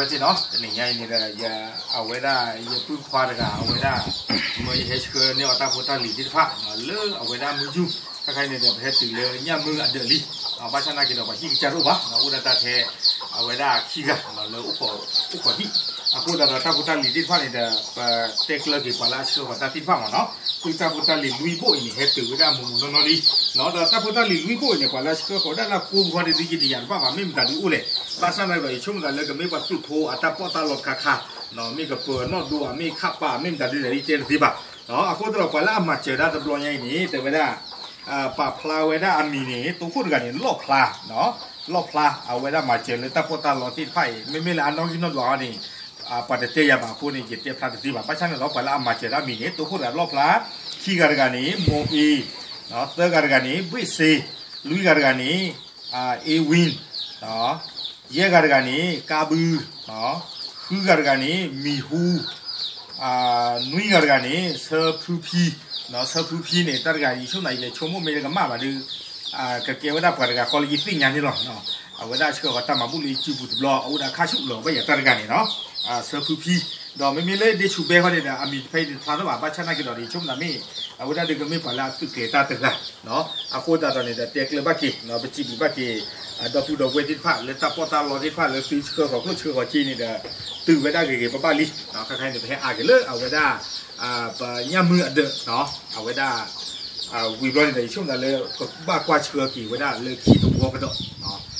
ဝဲသ့ၣ်နီၤ တနံၤညါအံၤန့ၣ်ဒီး ယ အဝဲဒၣ်ယပုၢ်ခွါတဂၤ အဝဲဒၣ် မၢယဟဲဆှၢန့ၢ်အီၤတၢ်ဖိတၢ်လံၤသ့ၣ်တဖၣ် လၢအဝဲဒၣ်မုၢ်ယူၢ် ခဲခါအံၤန့ၣ်ဒီး ပဟဲတုၤလၢညၣ်မုၢ်အဒၢးလံ ဘၣ်ဆၣ်နာ်က့ဒီး ပှၤဟံၣ်ကစၢ်တအိၣ်ဘၣ် အိၣ်ဒၣ်တၢ်ထဲ အဝဲဒၣ်ခံဂၤလၢ အိၣ်ခိးဟံၣ် အဃိသတးဒီး တၢ်ဖိတၢ်လံၤသ့ၣ်တဖၣ်န့ၣ်ဒီး ပတဲကျၢၤက့ၤပှၤလၢအဆှၢဃီၤတၢ်သ့ၣ်တဖၣ်မးနီၤ သုတၢ်ဖိတၢ်လံၤလွံၢ်ဘိၣ်အံၤန့ၣ် ဟဲတုၤဝဲဒၣ်မိၢ်မိၢ်နီၢ်နီၢ်လံ ဒီးတၢ်ဖိတၢ်လံၤလွံၢ်ဘိၣ်အံၤန့ၣ် ပှၤလၢအဆှၢဃီၤဝဲဒၣ်လၢကိးပူၤဃီဒ်သုယတယာ်တဘၣ်ဘၣ် မ့ၢ်မတၤဒုအိၣ်လဲၣ် ဘၣ်ဆၣ်နာ်က့ဒီး ယဆိကမိၣ်သးလၢကမ့ၢ်ပှၤသုးဖိအတၢ်ပီးတၢ်လီတခါခါ မ့ၢ်ကပၢၤနီၣ်ဒိဧါ မ့ၢ်ခးပာ် မ့ၢ်မတၤဒုလဲၣ် ယတဲတသ့ဘၣ် အဃိသတးဒီး ပှၤလၢအမၤစၢၤဒၣ်တဘျီညါအံၤန့ၣ် တဲဝဲဒၣ် ပာ်ဖျါဝဲဒၣ်အမံၤန့ၣ် တိခိၣ်တဂၤန့ၣ် လီၣ်ဖျါ လီၣ်ဖျါ အဝဲဒၣ်မၤစၢၤလၢတၢ်ပီးတၢ်လီသ့ၣ်တဖၣ်အံၤ မ့မ့ၢ်လၢအနီၣ်ဂံၢ်နီၣ်ဒွးအီၤန့ၣ် ပှၤတတဲယၤဘၣ်အဃိန့ၣ် ယတဲဖျါတသ့ဘၣ် ဘၣ်ဆၣ်န့ၣ်ဒီး ပှၤလၢအမၤစၢၤဒၣ်အမံၤန့ၣ် တိခိၣ်တဂၤလီၣ်ဖျါ ခံဂၤတဂၤန့ၣ် မိၢ်အ့ သၢဂၤတဂၤန့ၣ် ဘ့ၣ်စ့ လွံၢ်ဂၤတဂၤန့ၣ် အ့ဝံ ယဲၢ်ဂၤတဂၤန့ၣ် ကါဘု ဃုဂၤတဂၤန့ၣ် မံၤဟူ နွံဂၤတဂၤန့ၣ် ဆၢဖုဖံ ဆၢဖုဖံန့ၣ် တၢ်တဂၤအံၤ ယဆိကမိၣ်မ့ၢ်တကမၣ်ဘၣ်ဒီး ကကဲဝဲဒၣ်ပှၤတဂၤဃီလၢယသ့ၣ်ညါန့ၣ်လီၤ. အဝဲဒၣ်ဆှၢဃီၤတၢ်မၤဘူၣ်လၢယစုပူၤတဘျီ အအိၣ်ဒီးခါဆူၣ်လီၤဘၣ်ယၤတၢ်တဂၤန့ၣ်နီၤ ဆၢဖုဖံ ဒီးမ့မ့ၢ်လၢဒ့ဆူၣ်ဘဲဃီန့ၣ်ဒီး အမံၤတဖဲအံၤန့ၣ်တဖျါထီၣ်ဘၣ် ဘၣ်ဆၣ်နာ်က့ဒီး ယဆိကမိၣ်သးမ့ၢ် အဝဲဒၣ်ဒုးကမ့ၢ်ပှၤလၢအသုးကျဲၤတၢ်တဂၤ အဃိသတးဒီးန့ၣ်ဒီး တဲကျၢၤဘၣ်က့ၤ ပစံးဘျုးဘၣ်က့ၤ ဒီပုၢ်ဒီဝဲၢ်သ့ၣ်တဖၣ် လၢတၢ်ပီးတၢ်လီသ့ၣ်တဖၣ် လၢသုဆှၢဃီၤကျိၣ်ဆှၢဃီၤစ့န့ၣ်ဒီး တုၤဝဲဒၣ်ဂ့ၤဂ့ၤဘၣ်ဘၣ်လံ ခဲခါအံၤန့ၣ် ပဟဲအါက့ၤလၢအဝဲဒၣ် ပညၣ်မုၢ်အဒၢး အဝဲဒၣ် ဝံၤဘျီန့ၣ်ဒီး ယဆိကမိၣ်သးလၢ ကဘၣ်ကွၢ်ဆှၢက့ၤဝဲဒၣ်လၢခံတဘျီကဒီး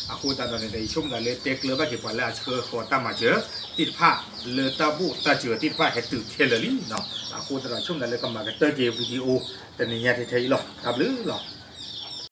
အဃိသတးဒီးန့ၣ်ဒီး ယဆိကမိၣ်သးလၢတဲကျၢၤဘၣ်က့ၤပှၤလၢအဆှၢဃီၤတၢ်မၤစၢၤသ့ၣ်တဖၣ် လၢတၢ်ဘိၣ်တၢ်စၢၤသ့ၣ်တဖၣ်ဟဲတုၤခဲလၢာ်လံ အဃိသတးဒီး ယဆိကမိၣ်သးလၢကမၤကတၢၢ်က့ၤ video တနံၤညါထဲထဲအံၤလီၤ. တၢ်ဘျုးလီၤ.